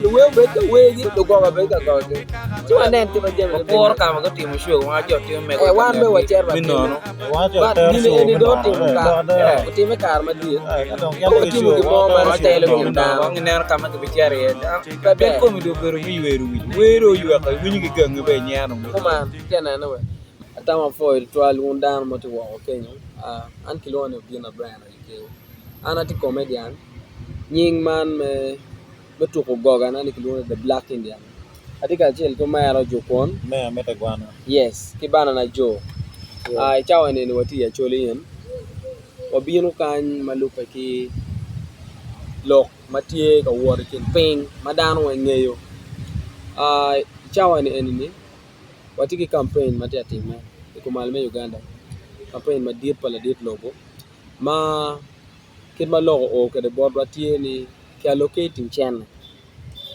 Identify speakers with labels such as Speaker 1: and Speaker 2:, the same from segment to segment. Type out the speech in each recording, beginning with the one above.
Speaker 1: Luwer obed ka wergi, lugoga obed ka gogi. Ci wanen kit ma jami
Speaker 2: Waporo ka ma gutimo show ma jo timo mego
Speaker 1: Eh, wan bene wacito
Speaker 2: me
Speaker 1: watime.
Speaker 2: nono.
Speaker 1: But gini eni dong otimo kare, otime kare madit. Pe watimo gin mo ma telo gin dano.
Speaker 2: Kong ineno ka ma gibicito iye.
Speaker 1: Pe
Speaker 2: Pien
Speaker 1: ber.
Speaker 2: komedi obedo me ywero wic. Wero oyweko iwinyo ki gangi bene inyeno.
Speaker 1: Kuman, itye ka nene we. Atamo apwoyo tutwal wun dano ma tye woko kenyo. Ah, an kilwonga ni Obinna Brian Ayikeo. An atye comedian, nying man me me tuko gogana ni kilwongo ni The Black Indian. Atye kacel ki omera Ojukwon.
Speaker 3: Meya me Tegwana.
Speaker 1: Yes, ki banana Joe. Ah, i cawa eni watye i Acholi Inn. Wabino kany ma lubbe ki lok ma tye ka wot i kin piny ma dano weng ngeyo. Ah, i cawa ni eni-ni watye ki kampen ma tye ka timme i kumalo me Uganda, kampen madit pa ladit lobo ma kit ma lok oo kwede botwa tye ni ki allocating cente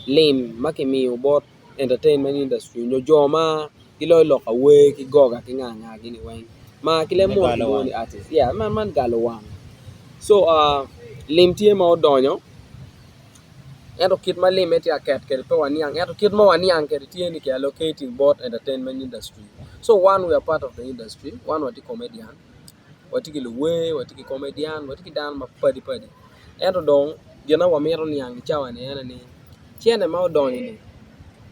Speaker 1: lim ma kimiyo bot entertainment industry nyo jo ma giloyo lok awer ki goga ki nga nga gini weng ma ki leb munu kilwongo ni artist yeah man galo wang so lim tye ma odonyo ento kit ma limme tye ka ket kwede pe waniang ento kit ma waniang kwede tye ni ki allocating bot entertainment industry so wan we are part of the industry wan watye comedian watye ki luwer watye ki comedian watye ki dano mapadi padi ento dong gin ma wamito niang i cawa-ni ene ni cente ma odonyo-ni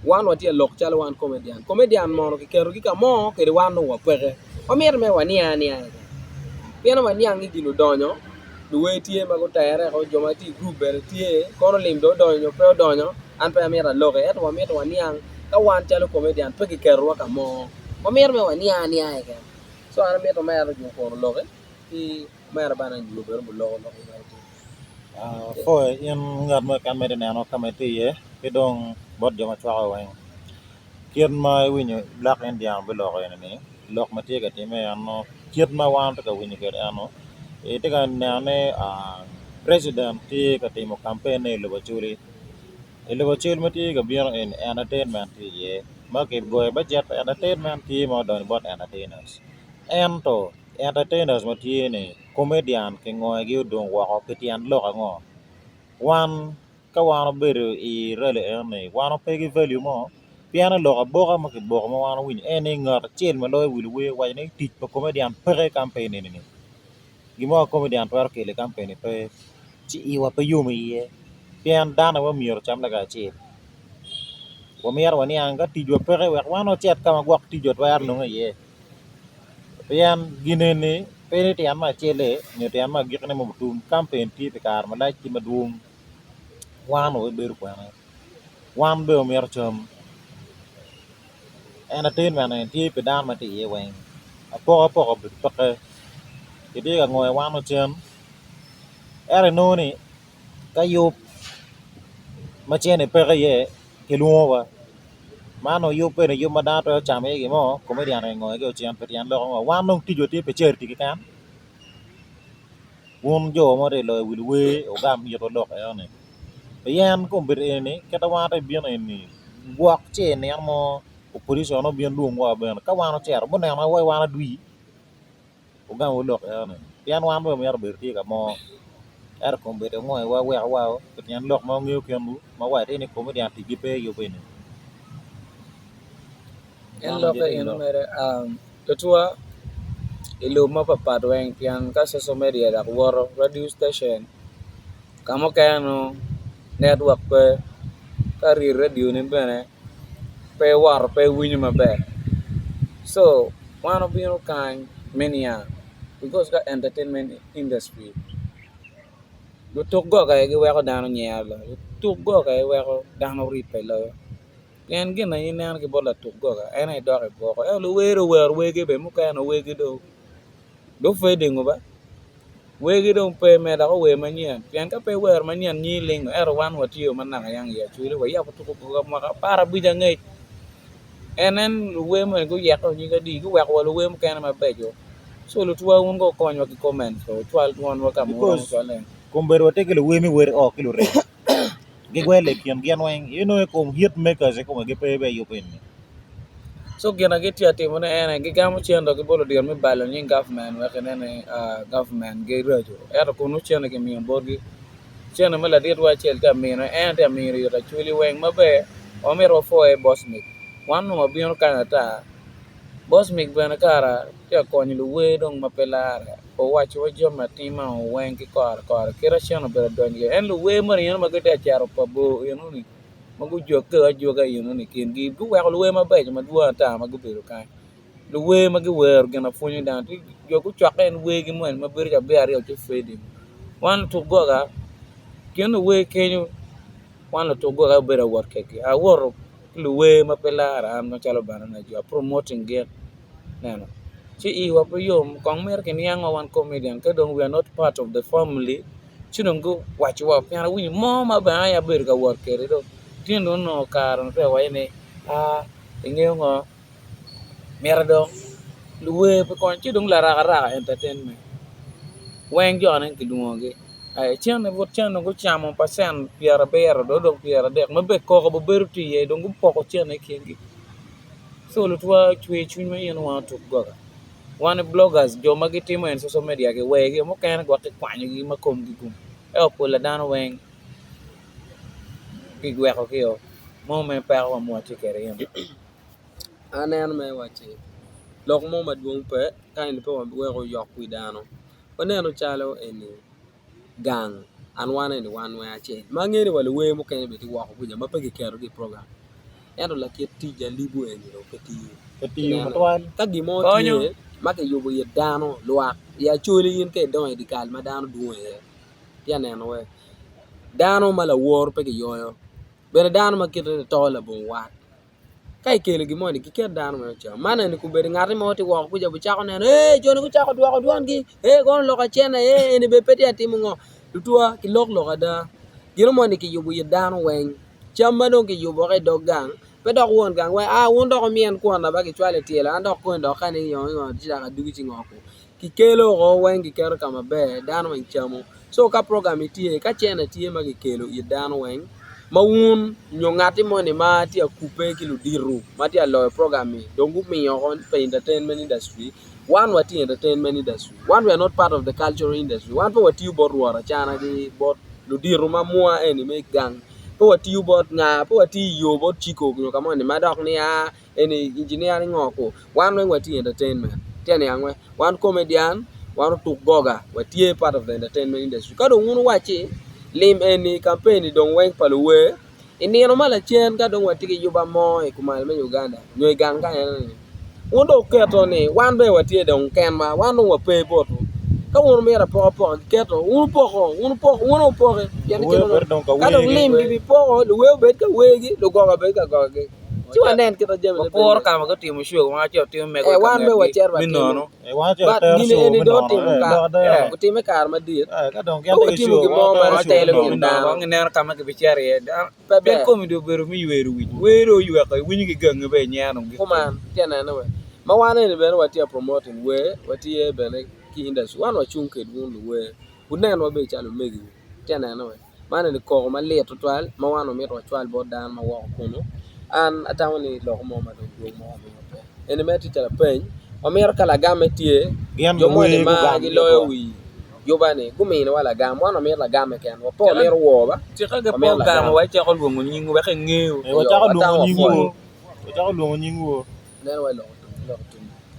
Speaker 1: wan watye ka lok calo wan comedian, comedian mono kiketogi ka mo kede wan dong wapeke wamito mere waniang anianga keken pien waniang ni gin odonyo luwer tye ma gutere woko jo ma tye i gurup bene tye kono lim dong odonyo nyo pe odonyo an pe amito aloki ento wamito waniang ka wan calo comedian pe kiketowa ka mo wamito mere waniang anianga keken co an amito mere jo kono oloki ki omera bene anyuto bene guloko lok i ngete.
Speaker 3: Apwoyo in ngat mo keken ma itye ka neno ka ma itye iye ki dong bot jo ma cwako weng kit ma iwinyo lok Indian biloko eni-ni lok ma tye ka timme eno kit ma wan watye ka winyo kwede eno itye ka neno ni president tye ka timo kampen i lobo Acholi i lobo Acholi ma tye ka bino eni entertainment tye iye ma kigoyo bajet pi entertainment tye ma odonyo bot entertainers ento Entertainers ma tye ni comedian kingoyogi odong woko pi tyen lok ango? Wan ka wan obedo i rally enoni wan ope ki value mo pien lok aboka ma kiboko ma wan owinyo en ni ngat acel ma loyo wi luwer owaco ni tic pa comedian peke i kampen eni gin mo ma comedian twero kelo i kampen ni pe ci iwa pe yom iye pien dano aye myero ocam lacel wamito waniang ka ticwa peke wek wan wacit ka ma gwok ticwa twero nonge iye. Pien gin eni pe ni tyen me acel-le nyo tyen me agikkine me otum kampen tye pi kare malac tye madwong wan wabibedo kwene wan bene wamito cam entertainment eni tye pi dano ma tye iye weng apokapoka obedo peke kitye ka ngoyo wan wa cen ento inongo ni ka yub ma cente peke iye kilwongowa man nongo yub eni yub ma dano twero camo iye gin mo komedian aye kingoyo ki ocen pi tyen lok ango wan dong ticwa tye pi cariti keken wun jo ma wutye ka loyo wi luwer wugam itwa lok enoni pien kombeddi eni kit ma wan watye ka bino eni gwok ce nino mo opodicon obin lwongwa bene ka wan ocito guneno wa wan adwi. Wugamo lok enoni pien wan bene myero obedo tye ka mo ento kombeddi ongoyowa wekowa pi tyen lok ma wungeyo kenwu ma waco ni komedian ticgi pe i yub eni.
Speaker 2: En lokke eno mere tutwa i lobo mapapat weng pien ka social media dok woto radio station ka mukene nongo network pe ka ryeyo radio ni bene pe woto pe winyo maber co wan obino kany me niang because ka entertainment industry lutuk goga aye giweko dano nyero loyo lutuk goga aye weko dano ribbe loyo pien gin ma in ineno ki bot latuk goga en aye dok i bwoko ento luwer owero wergi bene mukene wergi dong dong fading-o ba Wergi dong pe mere dok ower manyen pien ka pe iwero manyen nyingi lingo ento wan watye ma naka yang i Acholi wayabo tuko goga mwaka aparabic angec en nen luwer moni guyeko nyig adi guweko wa luwer mukene mabeco co lutwa wun kong wukonywa ki comment wucwal dwonwa ka ma wuromo cwale.
Speaker 3: Kombeddi watye ki luwer me wer i ot ki lurem gigwele i kin gin weng inongo i kom hit makers kikome gipe bene i yub eni.
Speaker 2: Co gin ma gitye ka timone ene gigamo cente ki bot ludito me balo nying gavment wek ginen ni gavment giraco ento kun nongo cente kimiyo botgi. Cente ma laditwa acel tye ka mino en tye ka mino it Acholi weng maber wamito wapwoye Bosmic wan onongo wabino kany ata Bosmic bene kara tye ka konyo luwer dong ma pe larre owaco wa jami atima weng ki kore kore kit ma cente obedo ka donyo kwede en luwer moni eno ma gitye ka cito pa bor enoni ma gujoge ajoga enoni kingi guweko luwer mabeco madwong ata ma gubedo kany. Luwer ma giwero gin ma pwonyo dano jo gucokke en wergi moni ma bedo cabit aryo ci fading wan lutuk goga gin luwer kenyo wan lutuk goga abedo awot kwedgi awoto ki luwer ma pe laro an macalo banana jo a promoting gin ineno ci iwa pe yom kong mito kiniangwa wan comedian ka dong we are not part of the family ci dong guwaco wa pien awinyo mo ma bene aye abedo ka wot kwede dong tin dong onongo kare dong tye ka waco ni aa ingeyo ngo. Mito dong luwer pi kony ci dong larakaraka entertainment weng jone kilwongogi cente but cente gucamo pacen pyerabiro dong odong pyeradek ma bene koko bene bedo tye iye dong gupoko cente i kingi co lutwa cwer cwiny ma in wan otuk goga wan bloggers jo ma gitimo en social media giwegi mukene gwok kikwanyogi ma komgi gum ento pol pa dano weng kiwekogio mo me peko ma watye kwede eni.
Speaker 1: Aneno mere wacci lok mo madwong pe ka eni pe waweko oyok wi dano waneno calo eni gang and wan eni wan weng acel ma angeyo ni wa luwer mukene bene tye woko kuca ma pe kiketogi i program ento lakit tic alibo eni dong pe tiyo ka gin mo tye ma kiyubo it dano lwak i acholi in ka idongo i dyekal ma dano dwong iye itye ka neno wee dano ma laworo pe kiyoyo bene dano ma kite to labongo wat. Ka ikelo gin moni giket dano mere ocam man eni kobedo ngati mo tye woko kuca bicako neno ee joni gucako dwoko dwangi ee kono lok acene ee eni bene pe tye ka timo ngo tutwa ki lok lok ada gin moni kiyubo it dano weng cam ma dong kiyubo woko i dog gang pe dok won gang waci aa wun dok wumyen kwon ba kicwalo i tyelo an dok koni dok kani ngo ci dok adwogi ci ngo Kikelo woko weng kiketo ka maber dano weng camo co ka program tye ka cene tye ma kikelo it dano weng ma wun nyo ngati moni ma tye ka kubbe ki ludito ma tye ka loyo program-mi dong gumiyo woko pi entertainment industry wan watye i entertainment industry wan we are not part of the cultural industry wan pe watiyo bot rwot acana ki bot ludito ma mwa eni me gang pe watiyo bot nga pe watiyo i yo bot ciko nyo ka moni ma dok ni aa eni engineer ni ngo ku wan weng watye i entertainment tye niang we wan comedian wan otuk goga watye part of the entertainment industry ka dong wun wuwacci lim eni campaign ni dong weng pa luwer i nino ma lacen ka dong watye ki yuba mo i kumal me Uganda nyo i gang ka enoni wun dong wuketo ni wan bene watye dong kenwa wan dong wape botwu ka wun wumito apokapoka kiketo wun wupoko wun wupoko wun wupoki pien ka dong lim gibipoko luwer obed ka wergi lugoga obed ka gogagi. Ci wanen kit ma jamine bedo.
Speaker 2: Wakuro ka ma gutimo show wan wacito watimo mego
Speaker 1: Eh,
Speaker 2: i ka
Speaker 1: wan bene
Speaker 2: ngetgi
Speaker 1: wacito
Speaker 2: me
Speaker 1: watimo.
Speaker 2: nono.
Speaker 1: But gini eni dong otimo ka otime kare madit. Pe watimo gin mo ma
Speaker 2: Watelo
Speaker 1: telo
Speaker 2: gin
Speaker 1: kin
Speaker 2: me nono
Speaker 1: dano.
Speaker 2: wang ineno ka ma gibicito iye. Dano
Speaker 1: Pe
Speaker 2: pien
Speaker 1: ber.
Speaker 2: comedy obedo me ywero wic. Wer oyweko iwinyo ki gangi bene inyeno gik.
Speaker 1: Kuman, itye ka nene we. Ma wan eni bene watye ka promoting wer, watye bene ki industry. Wan wacung kedwu wun luwer. Wunenwa bene calo omegiwu. Itye ka nene we. Man eni koko malit tutwal ma wan wamito wacwal bot dano ma woko kunu an atamo ni lok mo ma dong dwong mo wamiyo pe eni mere tye calo lapeny wamito ka lagamme tye jo moni ma giloyo wi yuba ni guminiwa lagam wan wamito lagamme keken wa pe wamito wor ba
Speaker 2: Tika gipo
Speaker 1: wamito
Speaker 2: gamo
Speaker 1: lagam
Speaker 2: wa icako lwongo nyingwu wek ingewu.
Speaker 1: Eyo,
Speaker 3: Wacako
Speaker 1: atamo
Speaker 3: lwongo
Speaker 1: wapwoyo
Speaker 3: nyingwu.
Speaker 1: neno wa i lok otum.